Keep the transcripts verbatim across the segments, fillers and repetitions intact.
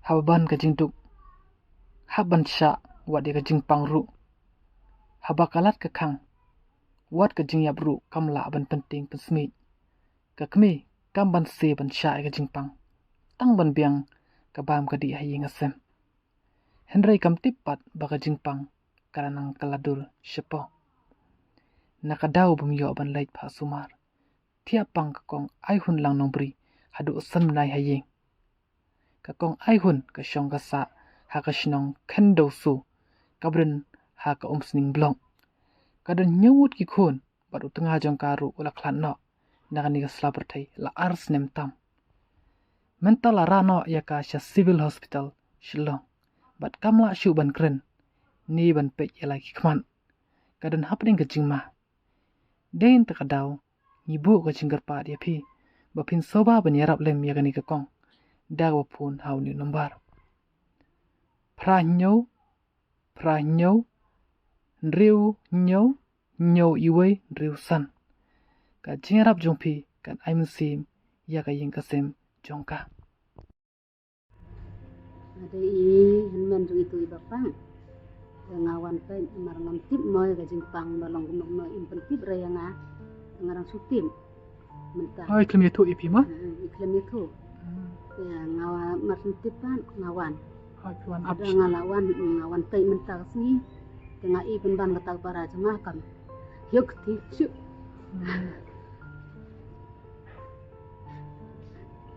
Haba ban ka jingduk, hap ban shah wat ïa ka jingpang ruh. Haba ka lad ka khang, wat ka jingïap ruh kam lah ban pyntieng pynsmiej. Ka kmie kam ban se ban shah ïa ka jingpang, tang ban biang ka bam ka dih ha ïing ha sem. Hynrei kam tip pat ba ka jingpang ka la nang ka la dur shapoh. Na ka daw bym ïoh ban leit phah sumar, thiah pang ka kong Aihun Langnongbri haduh san bnai ha ïing. Ka kong Aihun ka shong ka sah ha ka shnong Khyndewsu, ka ba don ha ka Umsning Block. Ka don hynñiew ngut ki khun bad u tnga jong ka ruh u la khlad noh na kane ka sla pyrthei la ar snem tam. Mynta la rah noh ïa ka sha Civil Hospital Shillong, bad kam lah shuh ban kren ne ban peit ïa la ki khmat. Ka don hapdeng ka jingma. Dei na kata ka daw ngi buh ka jingkyrpad ïa phi ba phin sngewbha ban ïarap lem ïa kane ka kong da kaba phone ha une u nombar: phra hynñiew, phra hynñiew, hynriew hynñiew, hynñiew iwei hynriew san. Ka jingïarap jong phi kan ai mynsiem ïa ka ïing ka sem jong ka. Nga dei i hynmen jong itu i ba pang. Te nga wan peit namar ngam tip mo ïa ka jingpang ba long kumno kumno, im pyntip re ïa nga. Te nga dang shu tip mynta. Oh, i khlem ïathuh ïa phi mo? Hmm, i khlem ïathuh. Hmm. Te nga wa-, mar shu tip pat nga wan. Oh, phi wan ap. Te nga la wan, nga wan peit mynta ka sngi. Te nga i pynban kata ka para jong nga kam ïoh kti shuh. Hmm.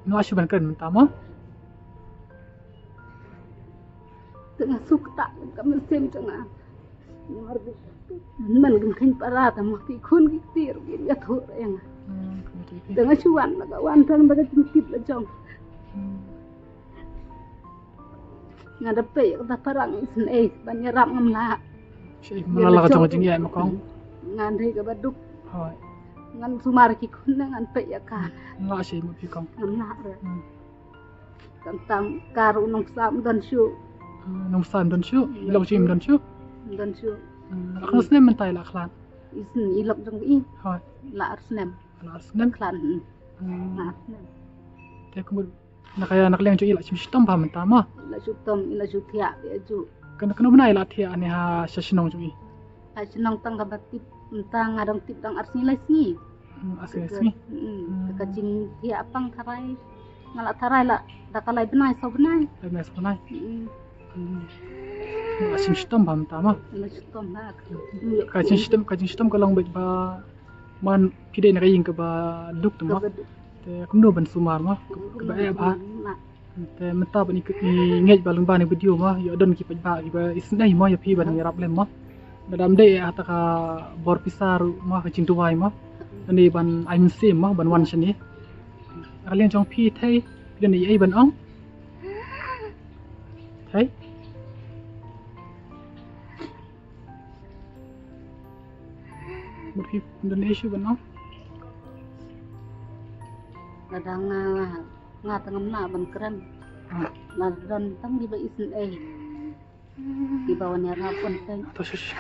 Nga shu ban kren mynta mo. Te nga suk tak ka mynsiem jong nga. Namar man kin khein para ta mo, ki khun ki kti ruh kim ïathuh ïa nga. Hmm, khun ki kti. Te nga shu wan la ka wan tang da ka jingtip la jong. Hmm. Nga da peit ïa kata para ngi isynei ban ïarap ngam lah. Shu ïa la ka jong ka jingïaid ma kong. Ngan dei kaba duk. Hooid. Ngan sumar ki khun ne ngan peit ïa ka. Ngam lah shu ïa ma phi kong. Ngam lah re. Hmm. Tang tang ka ruh nongpynim don shuh. Hmm, nongpynim don shuh. Hmm. I lok jong i don shuh. Don shuh. Hmm. La khatsan snem mynta i la khlad? Isynei, i lok jong i. Hooid. La ar snem. La ar snem. Khlad. Hmm. Hmm. La ar snem. Te kumno Na ka, na ka liang jong i la shim shitom bha mynta mo? I la shitom, i la shu thiah bha ïa ju. Kano, kano bnai i la thiah ne ha sha shnong jong i? Ha shnong tang kaba tip mynta nga dang tip dang ar sngi lai sngi. Hmm, ar sngi lai sngi. Hmm, hmm. Ka jingthiah pang tharai. Nga la tharai la da ka lai bnai saw bnai. Lai bnai saw bnai. Hmm. Hmm. La shim shitom bha mynta mo? La shitom bha. Hmm. Ka jingshitom, ka jingshitom ka long beit ba man phi dei na ka ïing kaba duk te mo. Kaba duk. Te kumno ban sumar mo? Kaba eh bha. Te mynta ban i, i ngeit ba lyngba ne video mo, ïoh don ki paidbah kiba isynei mo ïa phi ban ïarap lem mo. Lada ym dei ha kata ka bor pisa ruh mo, ka jingduwai mo. Lane ban ai mynsiem mo ban wan shane. Ka liang jong phi Thei, phi don ei ei ban ong? Thei? Mut phi don issue ban ong? Lada nga, nga tang ngam lah ban kren. Ah. Lada don tang kiba isynei, kiba wan ïarap wan teng. To shush.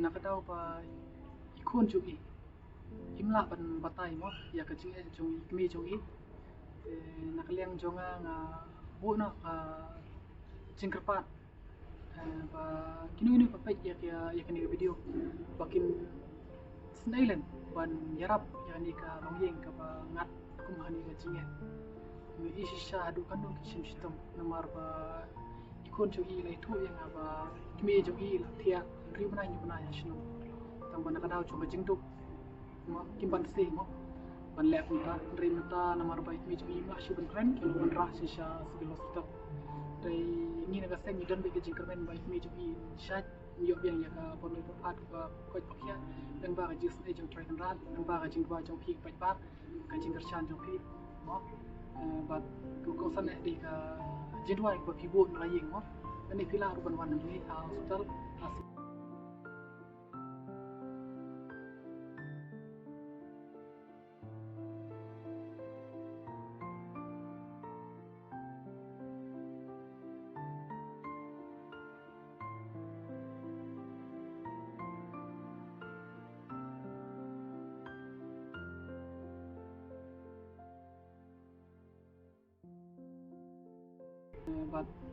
Na ka daw ba i khun jong i im lah ban batai mo ïa ka jingeh jong i kmie jong i. Te na ka liang jong nga nga buh noh ka jingkyrpad, eh, ba kino kino ba peit ïa ka, ïa kane ka video ba kin isynei lem ban ïarap ïa kane ka longïing kaba ngat kum kane ka jingeh. Nga i shisha haduh katno ki shim shitom namar ba i khun jong i la ïathuh ïa nga ba i kmie jong i la thiah hynriew bnai hynñiew bnai ha shnong. Tang ba na ka daw jong ka jingduk mo kim ban seh mo ban leh kumta, hynrei mynta namar ba i kmie jong i im lah shuh ban kren, ki la wanrah shisha Civil Hospital. Hynrei ngi na ka seng ngi don beit ka jingkyrmen ba i kmie jong i shait ïoh biang ïa ka bor mih bor phad kaba koit ba khiah lyngba ka jingsngew jong U Trai Kynrad, lyngba ka jingduwai jong phi ki paidbah, ka jingkyrshan jong phi mo. Eh, bad ka kongsan eh dei ka jingduwai kaba phi buh na ka ïing mo. Ani phi lah ruh ban wan hangne ha hospital. Bad